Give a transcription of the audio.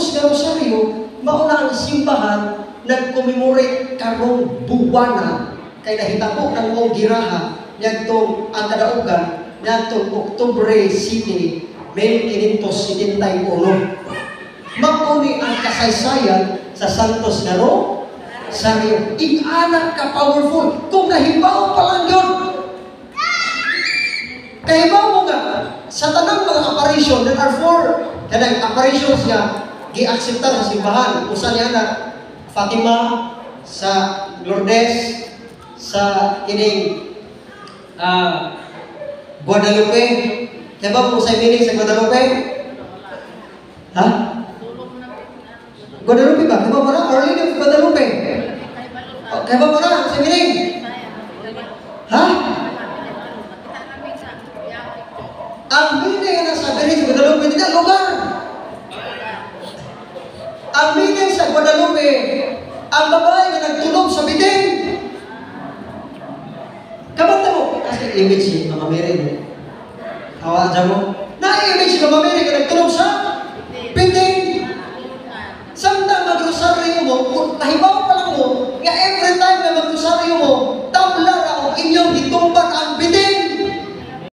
Santos nga Rosario, mao na ang simbahan nag-commemorate karong buwana kay nahitabo ng maong giyeraha niadtong ang kadaugan niadtong Oktubre 7, 1571. Mao ni ang kasaysayan sa Santos nga Rosario. Ingana ka powerful. Kung nahibaw pa lang yun, kahibaw mo nga, sa tanang mga apparition, there are four kanang apparitions nga gi-acceptar sa simbahan. Usa niya na Fatima, sa Lourdes, sa kining Guadalupe. Diba mo sa meaning sa Guadalupe? Ha? Guadalupe ba? Diba mo na? Our Lady of Guadalupe. Oh, kaya ba mo na? Sa meaning? Ha? Ang meaning na sa meaning sa Guadalupe, hindi na lugar. Ang meaning sa Guadalupe, ang babae na nagtulob sa bitin. Kabanta mo, kasi image si Mama Mary, no? Hawa dyan mo. Na-image si Mama Mary na nagtulob sa